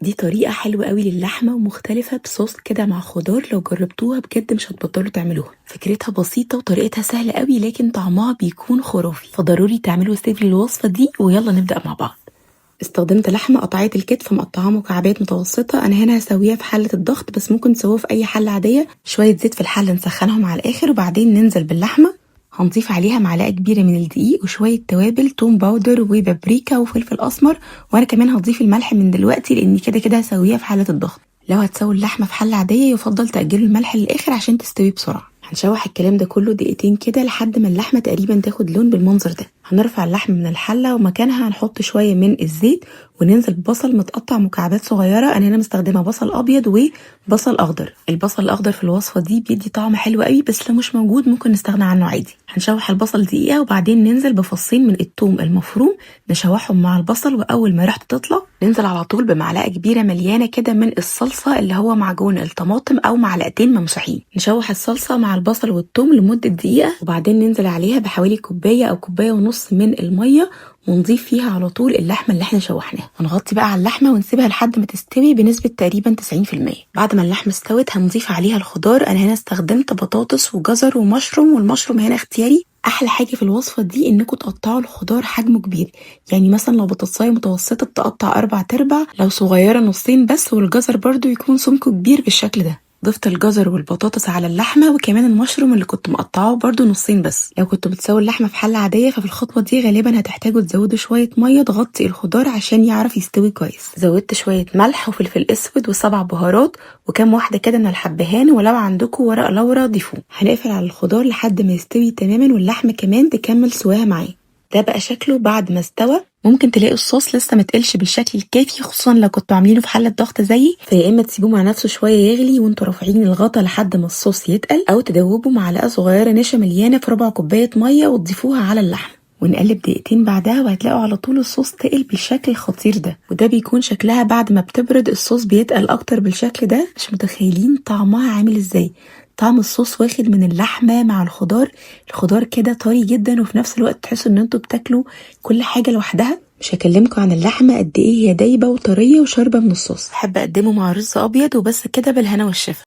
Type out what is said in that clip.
دي طريقة حلوة قوي للحمة ومختلفة بصوص كده مع خضار، لو جربتوها بجد مش هتبطلوا تعملوها. فكرتها بسيطة وطريقتها سهلة قوي لكن طعمها بيكون خرافي، فضروري تعملوا save للوصفة دي. ويلا نبدأ مع بعض. استخدمت لحمة قطعية الكتف مقطعة مكعبات متوسطة. أنا هنا هسويها في حلة الضغط بس ممكن تسويها في أي حلة عادية. شوية زيت في الحلة نسخنهم على الآخر وبعدين ننزل باللحمة. هنضيف عليها معلقة كبيرة من الدقيق وشوية توابل، توم powder وبابريكا وفلفل أسمر، وأنا كمان هضيف الملح من دلوقتي لأني كده كده هسويها في حلة الضغط. لو هتسوي اللحمة في حلة عادية يفضل تأجلوا الملح للآخر عشان تستوي بسرعة. هنشوح الكلام ده كله دقيقتين كده لحد ما اللحمة تقريبا تاخد لون بالمنظر ده. هنرفع اللحمة من الحلة ومكانها هنحط شوية من الزيت وننزل ببصل متقطع مكعبات صغيرة. أنا هنا مستخدمة بصل أبيض وبصل أخضر. البصل الأخضر في الوصفة دي بيدي طعم حلو قوي، بس لو مش موجود ممكن نستغنى عنه عادي. هنشوح البصل دقيقة وبعدين ننزل بفصين من الثوم المفروم نشوحهم مع البصل، وأول ما ريحته تطلع ننزل على طول بمعلقة كبيرة مليانة كده من الصلصة اللي هو معجون الطماطم أو معلقتين ممسوحين. نشوح الصلصة مع البصل والثوم لمدة دقيقة وبعدين ننزل عليها بحوالي كوباية أو كوباية ونص من المية ونضيف فيها على طول اللحمة اللي احنا شوحناها. هنغطي بقى على اللحمة ونسيبها لحد ما تستوي بنسبة تقريبا 90%. بعد ما اللحمة استوت هنضيف عليها الخضار. انا هنا استخدمت بطاطس وجزر ومشروم، والمشروم هنا اختياري. احلى حاجة في الوصفة دي انكم تقطعوا الخضار حجمه كبير، يعني مثلا لو بطاطسايه متوسطه تقطع 4/4، لو صغيرة نصين بس، والجزر برضو يكون سمكة كبير بالشكل ده. ضفت الجزر والبطاطس على اللحمة وكمان المشروم اللي كنت مقطعاه برضو نصين بس. لو كنتوا بتسووا اللحمة في حله عادية ففي الخطوة دي غالبا هتحتاجوا تزودوا شوية مية تغطي الخضار عشان يعرف يستوي كويس. زودت شوية ملح وفلفل اسود و7 بهارات وكام واحدة كده من الحبهان، ولو عندكم ورق لورا ضيفوه. هنقفل على الخضار لحد ما يستوي تماما واللحمة كمان تكمل سواها معاه. ده بقى شكله بعد ما استوى. ممكن تلاقوا الصوص لسه ما تقلش بالشكل الكافي، خصوصا لو كنتوا عاملينه في حله ضغط زيي، فيا اما تسيبوه مع نفسه شوية يغلي وانتوا رافعين الغطا لحد ما الصوص يتقل، او تدوبوا معلقه صغيرة نشا مليانة في ربع كوباية مية وتضيفوها على اللحمة ونقلب دقيقتين بعدها، وهتلاقوا على طول الصوص تقل بالشكل الخطير ده. وده بيكون شكلها بعد ما بتبرد، الصوص بيتقل اكتر بالشكل ده. مش متخيلين طعمها عامل ازاي. طعم الصوص واخد من اللحمة مع الخضار، الخضار كده طري جدا وفي نفس الوقت تحسوا ان انتوا بتاكلوا كل حاجة لوحدها. مش هكلمكم عن اللحمة قد ايه هي دايبه وطريه وشاربه من الصوص. بحب اقدمه مع رز ابيض وبس كده، بالهنا والشفا.